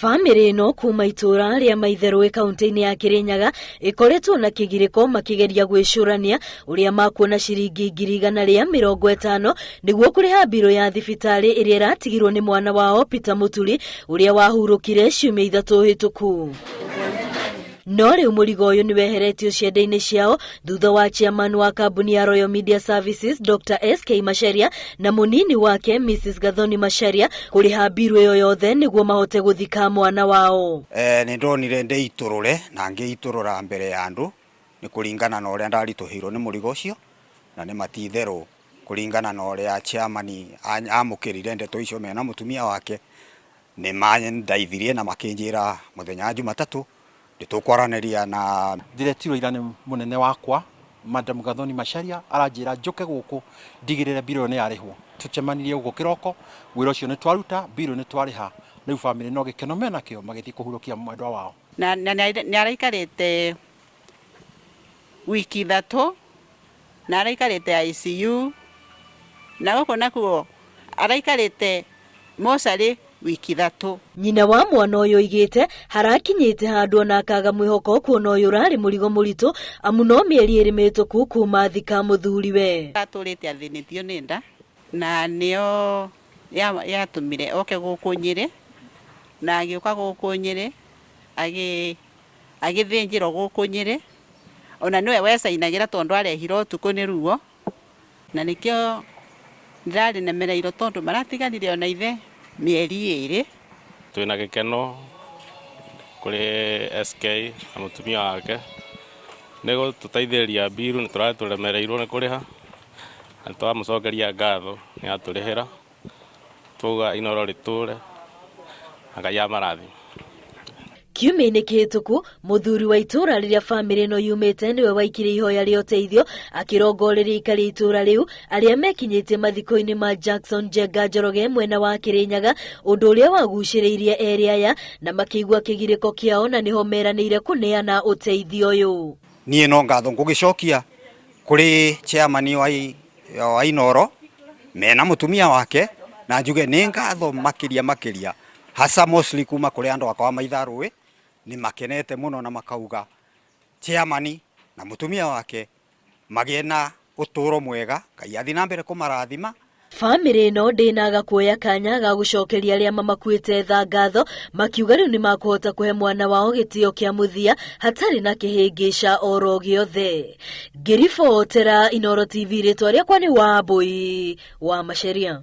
Bamĩrĩ ĩno kuma itũũra rĩa Maitherũĩ kaunti-inĩ ya Kĩrĩnyaga ĩkoretwo na kĩgirĩko makĩgeria gwĩcũrania ũrĩa makuona ciringi 150,000 nĩguo kũrĩha mbirũ ya thibitarĩ ĩrĩa ĩratigirwo nĩ mwana wao Peter Mũturi ũrĩa wahurũkire ciumia 3 hĩtũku. No rĩu mũrigo ũyũ nĩ weheretio ciande-inĩ ciao thutha wa chairman wa kambuni ya Royal Media Services Dr. SK Macharia na mũnini wake Mrs. Gathoni Macharia kũrĩha mbiru ĩyo yothe nĩguo mahote gũthika mwana wao. Nĩ ndonire ndĩitũrũre na ngĩitũrũra mbere ya andũ nĩ kũringana na ũrĩa ndaritũhĩirwo nĩ mũrigo ũcio, na nĩ ma ti itherũ kũringana na ũrĩa chairman amũkĩrire ndeto icio mena mũtumia wake, nĩ mandeithirie na makĩnjĩra mũthenya wa Jumatatũ nĩ tũkwaranĩria na. Ndĩretirwo ira nĩ mũnene wakwa Madam Gathoni Macharia, aranjĩra njũke gũkũ ndigĩrĩre mbirũ ĩyo nĩ yarĩhwo. Tũcemanirie gũkũ kĩroko, wĩra ũcio nĩ twaruta, mbirũ nĩ twarĩha, rĩu bamĩrĩ no gĩkeno menakĩo magĩthiĩ kũhurũkia mwendwa wao. Na nĩ araikarĩte wiki 3 na araikarĩte ICU, na gũkũ nakuo araikarĩte mocarĩ wiki 3. Nyina wa mwana ũyũ oigĩte harakinyĩte handũ ona akaga mwĩhoko kuona ũyũ ũrarĩ mũrigo mũritũ amu no mĩeri 2 mĩhĩtũku kuma thika mũthuriwe. Atũrĩte athĩnĩtio nĩ nda na nĩyo yatũmire oke gũkũ Nyĩrĩ, na agĩũka gũkũ Nyĩrĩ agĩthĩnjĩrwo gũkũ Nyĩrĩ, ona nĩwe wecainagĩra tondũ arehirwo ũtukũ nĩ ruo, na nĩkĩo ndĩrarĩnemereirwo tondũ maratiganire ona ithe mĩeri 2. Twĩna gĩkeno kũrĩ SK na mũtumia wake nĩ gũtũteithĩrĩria mbiru, nĩ tũrarĩ tũremereirwo nĩ kũrĩha na nĩ twamũcokeria ngatho nĩ atũrĩhĩra, twauga Inooro rĩtũre na Ngai amarathime. Kiumia-inĩ kĩhĩtũku, mũthuri wa itũũra rĩrĩa bamĩrĩ ĩno yumĩte nĩwe waikirie ihoya rĩa ũteithio akĩrongoreria aikari a itũũra rĩu arĩa mekinyĩtie mathiko-inĩ ma Jackson Njenga Njoroge mwena wa Kĩrĩnyaga, ũndũ ũrĩa wagucĩrĩirie erĩ aya na makĩigua kĩgirĩko kĩao na nĩho meranĩire kũneana ũteithio ũyũ. Niĩ no ngatho ngũgĩcokia kũrĩ chairman wa Inooro mena mũtumia wake, na njuge nĩ ngatho makĩria makĩria hasa mostly kuma kũrĩ andũ akwa a Maitharũĩ, nĩ makenete mũno na makauga chairman na mũtumia wake magĩe na ũtũro mwega, Ngai athiĩ na mbere kũmarathima. Bamĩrĩ ĩno ndĩnaga kuoya kanya ga gũcokeria arĩa mamakuĩte tha ngatho, makiuga rĩu nĩmakũhota kũhe mwana wao gĩtĩo kĩa mũthia hatarĩ na kĩhĩngĩca oro gĩothe. Ngĩribotera Inooro TV, rĩtwa rĩakwa nĩ Wambui wa Macharia.